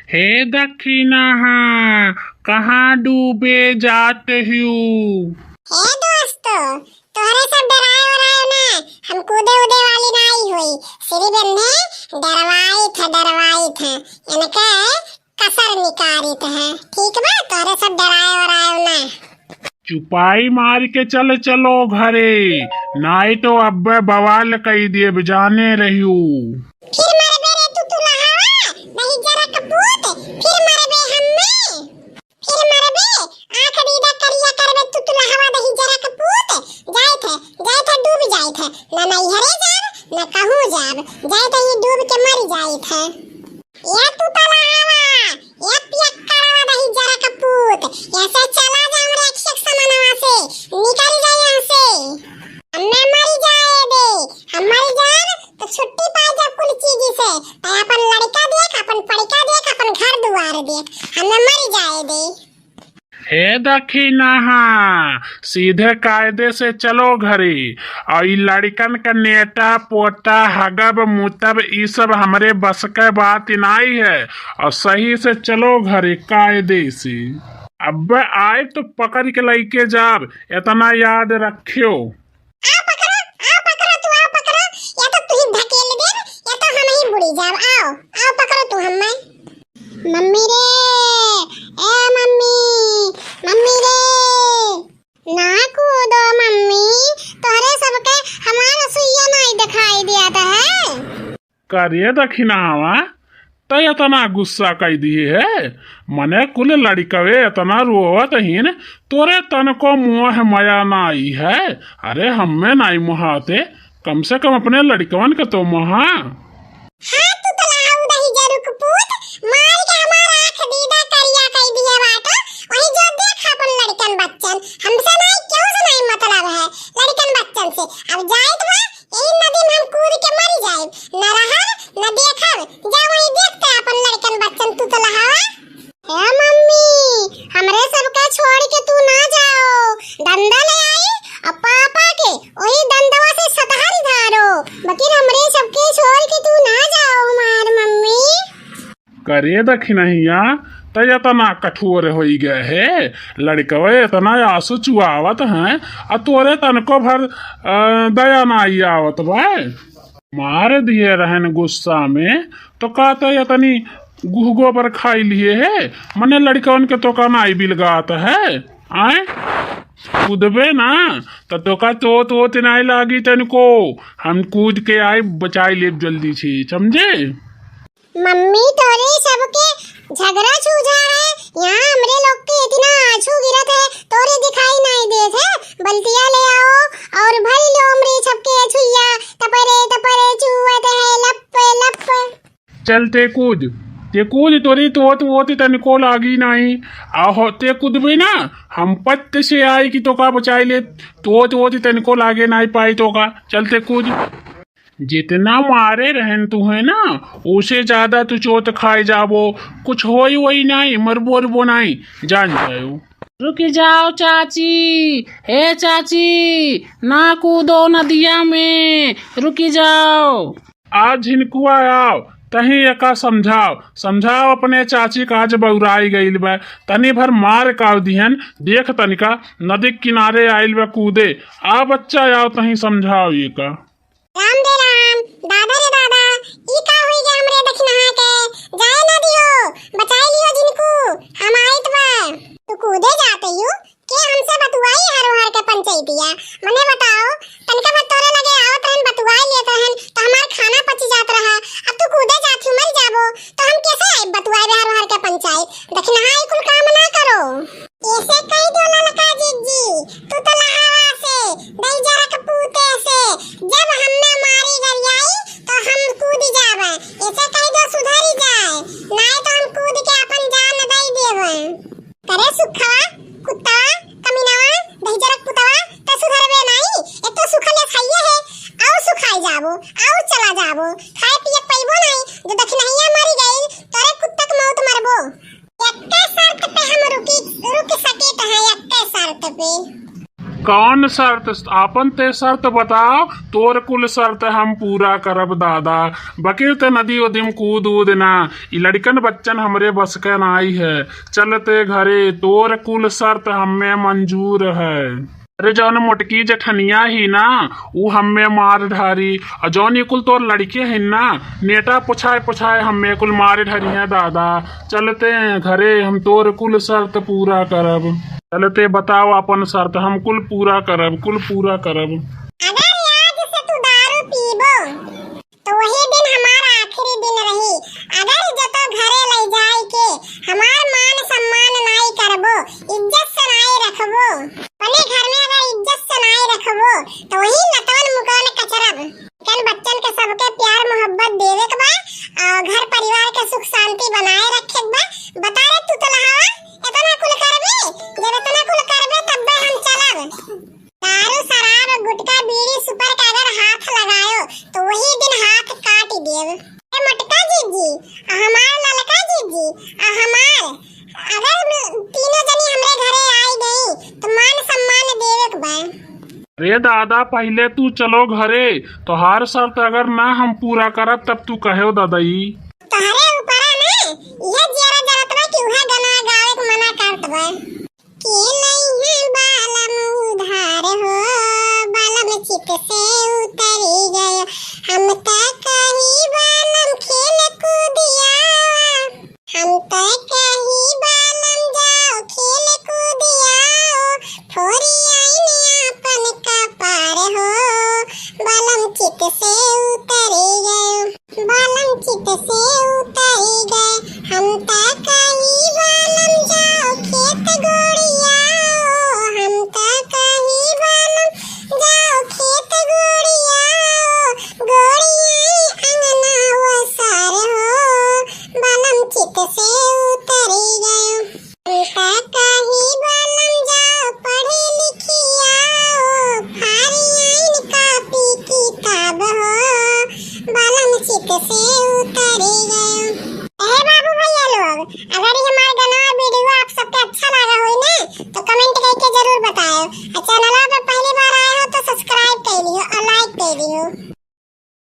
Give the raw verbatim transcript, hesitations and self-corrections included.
हे दखिनहा, कहाँ डूबे जात हिउ? हे दोस्त, तोहरे सब डराए वराए ना, हम कूदे उदे वाली नाई होई। सिर्फ एन्हे डरवाइत है, डरवाइत है, इनके कसर निकारित है। ठीक बा, तोहरे सब डराए वराए ना। चुपाई मार के चल चलो घरे, नाई तो अब्बे बवाल कई देब, जाने रहियो। फिर मरबे रे तू, तू लहावा, नहीं जरा कपूत, फिर मरबे हम्मे। फिर मरबे, आँख दीदा करिया करबे, तुतुलहवा दही जरा के पूत। जाइत है, जाइत है, डूब जाइत है। ना नैहरे जाब, ना कहूँ जाब। जाइत है, ये डूब के मर जाइत है। ये तुतुलहवा, ये पियक्कड़वा दही जरा के पूत। ऐसे चला जा हमरे अक्षक समनवा से, निकल जा यहाँ से। हमें मर जाए दे, हम मर जाए तो छुट्टी पाए जब कुल चीज से, तो अपन लड़का देख, अपन पड़का देख, अपन घर दुआर देख, हमें मर जाए दे। हे दखिनहा, सीधे कायदे से चलो घरे। और ई लड़कन का नेटा, पोटा, हगब, मुतब, ई सब हमरे बस के बात नाई है। और सही से चलो घरे कायदे से। अब आए तो पकड़ के लइके जाब, इतना याद रखियो। आओ पकड़ो, आओ पकड़ो, तू आओ पकड़ो, या तो तू ही धकेल देब, या तो हम ही बुड़ी जाब। आओ, आओ पकड़ो तू हम्मे। मम्मी रे, ए मम्मी, मम्मी रे। ना कूदो मम्मी, तोहरे सबके हमार सुइया नाई दिखाई दिया था है। का रे दखिनहवा, तै एतना गुस्सा कइ दिहे है? मने कुल लड़िकवे एतना रोवत हीन, तोरे तनको मोह मया नाई है। अरे हम्मे नाई मोहाते, कम से कम अपने लड़िकवन के तो मोहा। हाँ, तू तो लाऊ दही जरुक पूत, मार के हमार आँख दीदा करिया कइ दिहे बाटा। वही जो देख अपन लड़िकन बच्चन, हमसे नाई केहू से नाई मतलब है, लड़िकन बच्चन से। अब जाइत बा, यही नदी में हम कूद के मरी जाइब, न रहब, न देखब। जा वही देखते अपन लड़कन बच्चन तुतुलहवा। हे मम्मी, हमरे सबका छोड़ के तू ना जाओ, डंडा ले आई और पापा के वही डंडवा से सतहर धारो, बकिर हमरे सबके छोड़ के तू ना जाओ हमार मम्मी। का रे दखिनहिया, तै एतना कठोर होइ गए हे, लड़िकवे एतना आँसू चुआवत हैं, आ तोरे तनको भर, अ, दया नाई आवत बा। मार दिहे रहन गुस्सा में, तो का तै एतनी गुह गोबर खाई लिहे हे, मने लड़िकवन के तोका नाई बिलगात है, आए? कूदबे ना, त तोका चोट वोट नाई लागी तनको, हम कूद के आई बचाई लेब जल्दी से, समझे? मम्मी, तोरे सबके झगड़ा सूझा है, यहाँ हमरे लोग के इतना आँसू गिरत है, तोरे दिखाई नाई देत है। बल्टिया ले आओ और भरी लो हमरे सबके अछुइया, टपरे टपरे चुअत है, लप लप। चल ते कूद, ते कूद, तोरे तोत वोत तनिको लागी नाई। आहो, ते कूदबे ना, हम पत्त से आई कि तोका बचाई ले, तोत वोत तनिको लागे नाई पाई तोका। चल ते कूद। जितना मारे रहन तुहे ना, ओसे ज्यादा तू चोट खाए जाबो। कुछ होई वोई नाई, मरबो अरबो नाई, जान जायो। रुकि जाओ चाची, हे चाची, ना कूदो नदिया में, रुकि जाओ। आज झिनकुआ आओ, तहीं एका समझाओ, समझाओ अपने चाची का, आज बउराई गइल बा, तनी भर मार काव दिहन, देख तनिका नदी किनारे आइल बा कूदे। आ बच्चा आओ, तहीं समझाओ एका। राम दे राम, दादा रे दादा, ई का होई गे हमरे दखिनहा के? जाए ना दियो, बचाई लियो जिनको, हम आइत बा। तू कूदे जाते यू, के हमसे बतुआई हर हर के पंचायतिया? मने बताओ, तनिका भर तोरे लगे आवत रहन, बतुआई लेत रहन, तो हमार खाना पची जात रहा। अब तू कूदे जात ही मर जाबो, तो हम कैसे आइब बतुआई हर हर के पंचायत? दखिनहा ई कुल काम ना करो। ऐसे कह दो ललका जिज्जी, तू तो लहावा से, दई जरक पूते से, जब हमें मारी गरियाई, तो हम कूद जावे। ऐसे कह दो सुधरी जाए, नाय तो हम कूद के अपन जान दई देवे। करे सुखवा, कुत्तवा, कमीनवा, दही जरक पुतवा, तो सुधरबे नाई। एक तो सुखल खाइए है, आओ सुखाई जाबो, आओ चला जाबो, खाए पिए पैबो नाई। जो दखिनहिया मरी गई, तोरे कुत्तक मौत मरबो। एक्के शर्त पे हम रुकी, रुक सकित है, एक्के शर्त पे। कौन शर्त? आपन ते शर्त बताओ, तोर कुल शर्त हम पूरा करब दादा। बकिर ते नदी उदी में कूद उद ना, ई लड़िकन बच्चन हमरे बस के नाई है। चल ते घरे, तोर कुल शर्त हम्मे मंजूर है। अरे जौन मोटकी जेठनिया ही ना, ऊ हम्मे मार ढारी, और जौन ई कुल तोर लड़िके ही ना, नेटा पुछाए पुछाए हम्मे कुल मार ढारी है दादा। चल ते घरे, हम तोर कुल शर्त पूरा करब। चल ते बताओ आपन शर्त, हम कुल पूरा करब, कुल पूरा करब। अगर आज से तू दारू पीबो, तो वही दिन हमार आखिरी दिन रही। अगर जतो घरे ले जाए के हमार मान सम्मान नाई करबो, इज्जत से नाई रखबो, अपने घर में अगर इज्जत से नाई रखबो, तो वही लतवन मुकवन कचरब। कन बच्चन के सबके प्यार मोहब्बत देवे के बा, और घर परिवार के सुख शांति बनाए रखे के बा। बता रे तू तो लहावा, इतना कुल करबे? जब इतना कुल करबे तब्बे हम चलब। दारू, शराब, गुटखा, बीड़ी, सुपर का अगर हाथ लगायो, तो वही दिन हाथ काट देब। ए मोटका जीजी, आ हमार ललका जीजी, आ हमार, अगर तीनों जनी हमरे घरे आई गई, तो मान सम्मान देवे के बा। अरे दादा, पहिले तू चलो घरे, तोहार शर्त अगर ना हम पूरा करब, तब तू कहो दादा ई। तोहरे ऊपर ना, इहे जियरा जरत बा कि उहे गाना गावे के मना करत बा। के लइहे बालम उधार हो, बालम चित से उतरी गयो। हम त कही बालम खेल कूदिया, हम त कही बालम जाओ खेल कूदिया, फोरी आइन आपन कपार हो, बालम चित से उतरी गयो, बालम चित से उतरी गए। हम त